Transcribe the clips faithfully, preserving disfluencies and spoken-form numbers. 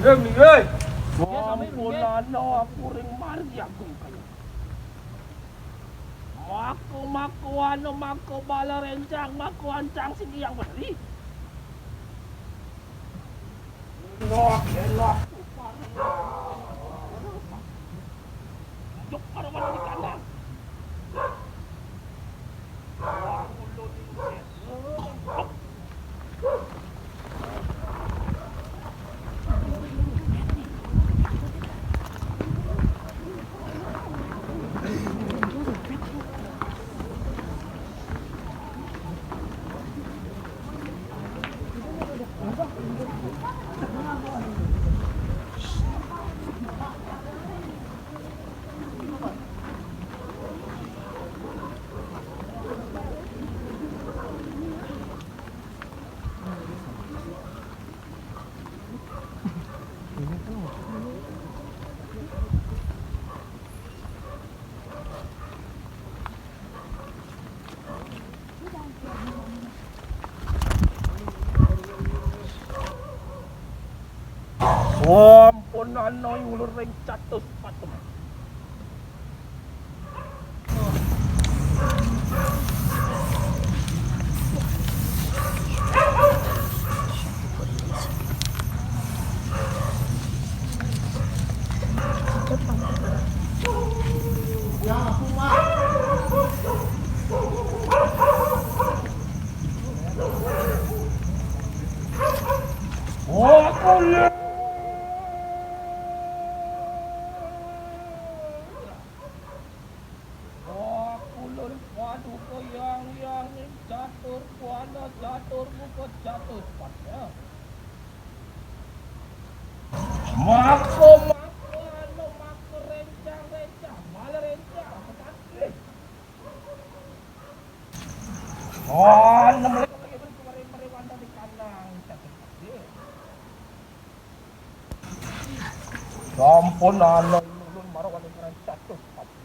Minggir, minggir. Wah, ampun, ano aku ring margi aku kaya. Mako, mako, ano, mako bala rencang, mako ancang sing yang beri. Elok, elok. Juk, para mana di kandang. Sampun ana ulun ring catus patung. Ulun paduka yang, yang ning catur buana, catur buka, catus patnya. Maka, maka, anu, maka rencang, rencang, malah rencang, maka. Oh, nem lagi, lagi, lagi, mari, mari, wanda di kandang, catur patnya. Sampun ana ulun marawan ing catus patu.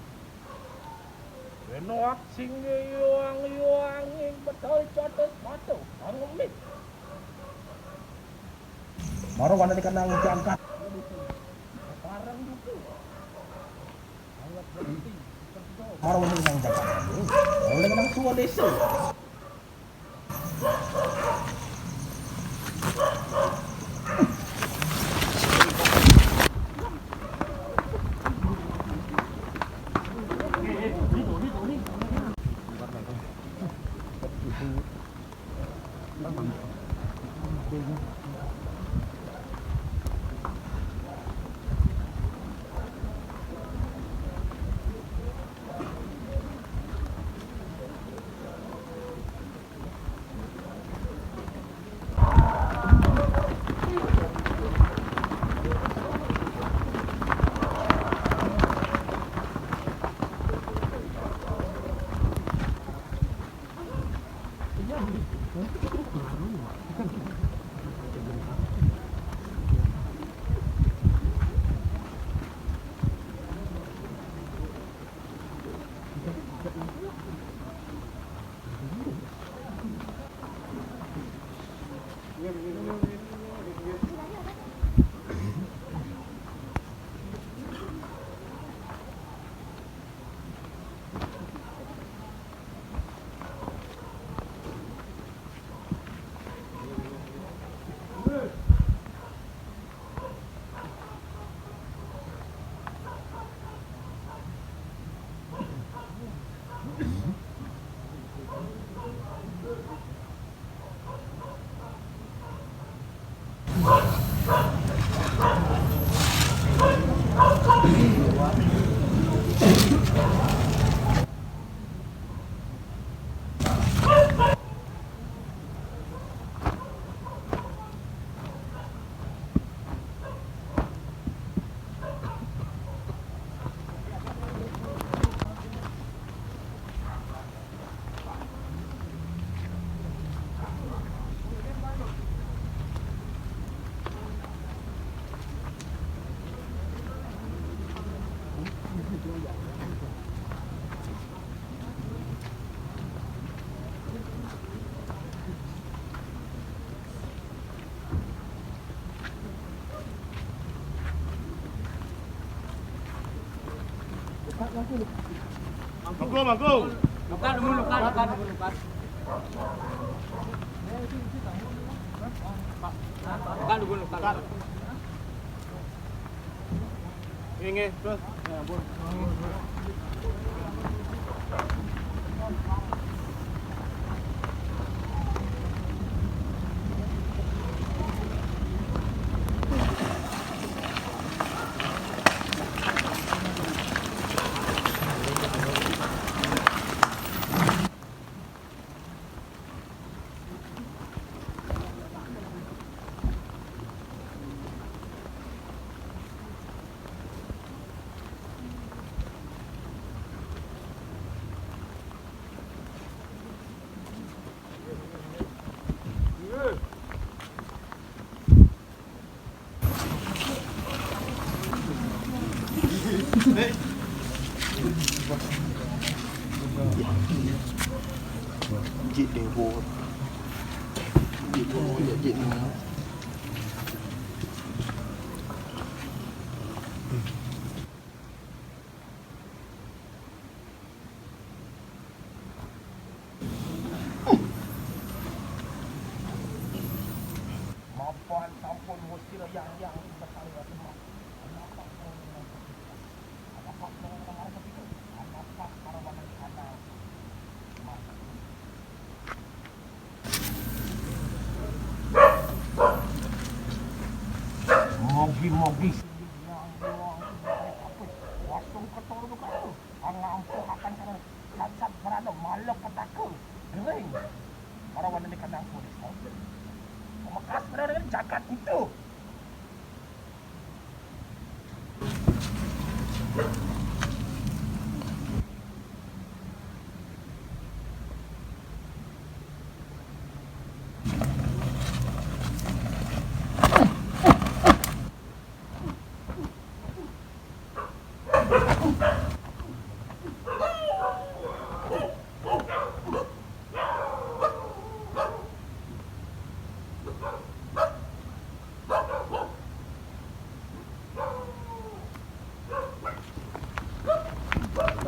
Wenoak sing yuang-yuanging betul catus patu. Pangemit. Marawan ing kanang jangkat. Parang gitu. Angat berhenti. Marawan ing kanang jangkat. Marawan ing kanang tua desa. Mangkung, mangkung. Luka dulu, luka, luka dulu, luka. Luka dulu, luka. Inggih, terus. Ya ampun. Jit dia bot. Jit dia bot, jit dia. Mapan sampun Gusti Rayang yang berkali semak. Kenapa kau dengan kita? Kenapa kau dengan kita? Kenapa para wanita kandang? Mogi-mogi sing yang doang sing narik apa? Wasung ketor tu kau. Angampuh akan cara cacat berano malah petaka. Gering. Para wanita kandang pun. Mekas berano dengan jagat itu.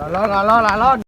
Lalo, lalo, lalo,